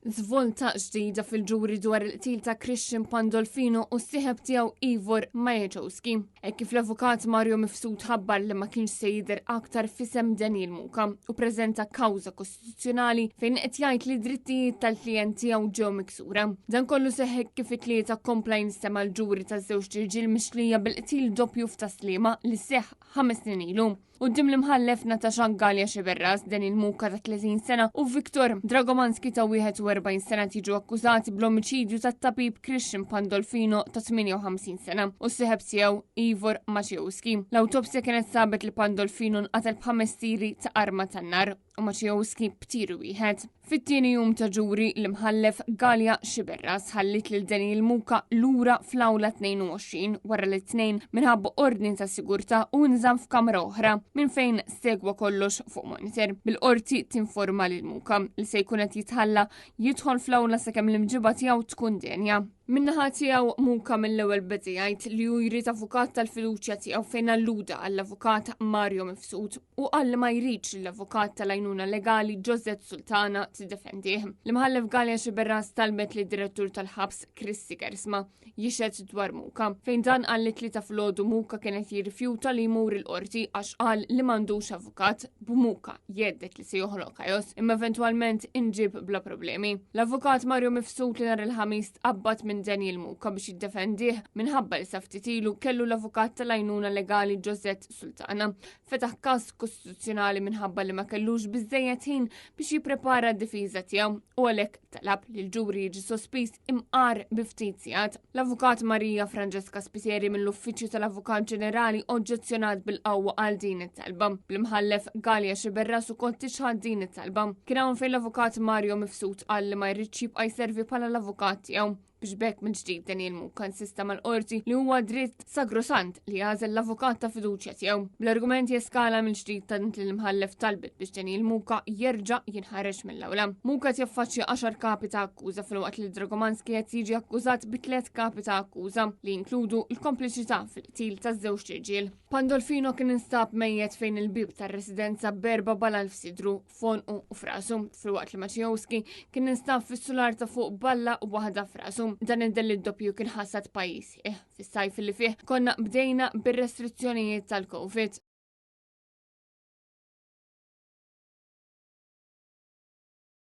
Żvolta ġdida fil-ġuri dwar il-qtil ta' Christian Pandolfino u s-sieħeb tiegħu Ivor Majeczowski. Hekk kif l-avukat Mario Mifsud ħabbar li ma kienx se jidher aktar f'isem Daniel Muka u preżenta kawża kostituzzjonali fejn qed jgħid li drittijiet tal-klijent tiegħu ġew miksura. Dan kollu seħħ kif it-tlieta kompla jinstema' l-ġuri taż-żewġt irġiel mixlija bil-qtil doppju f'Tas-Sliema li seħħ 5 snin ilu. Quddiem l-imħallef Natasha Galea Sciberras, Daniel Muka ta' 30 sena u Viktor Dragomanski ta' 41 sena tiġu akkużati bl-omiċidju tat-tabib Christian Pandolfino ta' 58 sena u s-sieħeb tiegħu Ivor Maciejowski. L-awtopsja kienet sabet li Pandolfino nqatel b'ħames tiri ta' arma tan-nar u Maciejowski b'tiru wieħed. Fit-tieni jum ta' ġuri, l-imħallef Galea Sciberras ħallit lil Daniel Muka lura fl-awla 22 wara li t-tnejn minħabba ordni ta' sigurtà u nżamm f'kamra oħra minn fejn segwa kollox fuq monitor. Bil-qorti tinforma lil Muka li se jkun qed jitħalla jidħol fl-awla sakemm l-imġiba tiegħu tkun denja. Min-naħa tiegħu, Muka mill-ewwel beda jgħid li hu jrid avukat tal-fiduċja tiegħu, fejn alluda għall-avukat Mario Mifsud u qal li ma jridx l-avukat tal-għajnuna legali Josette Sultana tiddefendih. L-imħallef Galea Sciberras talbet li direttur tal-ħabs Kristy Gersma jixhed dwar Muka, fejn dan qal li t-Tlieta filgħodu Muka kienet jirrifjuta li jmur il-qorti għax qal li m'għandux avukat, b'Muka jgħedded li se joħloq chaos, imma eventwalment inġib bla problemi. L-avukat Mario Mifsud, li nhar il-Ħamis tqabbad minn Daniel Muka biex jiddefendih minħabba li sa ftit ilu kellu l-avukat tal-għajnuna legali Josette Sultana, fetaħ każ kostituzzjonali minħabba li ma kellux biżejjed ħin biex jipprepara d-difiża tiegħu u għalhekk talab li l-ġuri jiġi sospiż imqar bi ftit sigħat. L-avukat Maria Francesca Spiteri mill-Uffiċċju tal-Avukat Ġenerali oġġezzjonat bil-qawwa għal din it-talba. Bl-imħallef Galea Sciberras ukoll tiċħad din it-talba. Kien hawn fejn l-avukat Mario Mifsud qal li ma jridx jibqa' jservi bħala l-avukat tiegħu, biex b'hekk minn ġdid Daniel Muka insista mal-qorti li huwa dritt sagrosant li jagħżel l-avukat ta' fiduċja tiegħu. Bl-argument jeskala mill-ġdid tant li l-imħallef talbet biex Daniel Muka jerġa' jinħareġ mill-awla. Muka jaffaċċja 10 kapi ta' akkuża, filwaqt li Dragomanski qed jiġi akkużat bi tliet kapi ta' akkuża li jinkludu l-kompliċità fil-qtil taż-żewġ irġiel. Pandolfino kien instab mejjet fejn il-bib tar-residenza b'erba' balal f'sidru, f'għonqu u f'rasu, filwaqt li Maciejowski kien instab fis-sular ta' fuq balla waħda f'rasu. Dan id-delitt doppju kien ħassat pajjiż fis-sajf li fih konna bdejna bir-restrizzjonijiet tal-Covid.